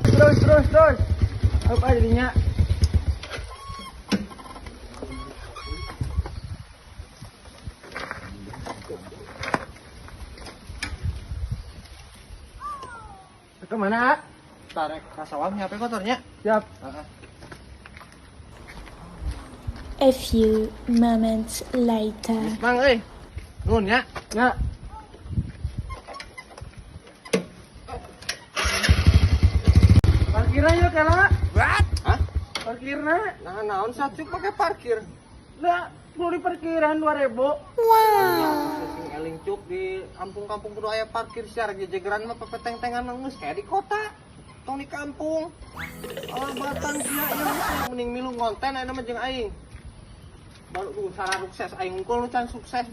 Terus, terus, terus. Apa jadinya? Kemana? Tarik ka sawah nyape kotornya. Siap. A few moments later. Mang euy. Nuhun ya. Ya. Parkirnya yuk, Kela. What? Hah? Parkirnya. Nah, naon satu pakai parkir. Lah, perlu di parkiran 2000. Sing eling cuk di kampung-kampung kudu aya parkir siar jejegeran mah pepeteng-tengan mah geus kayak di kota. Tong di kampung. Alah batang sia ieu mah mending milu ngonten ayeuna mah jeung aing. Baru tuh sarah sukses aing unggul lu can sukses.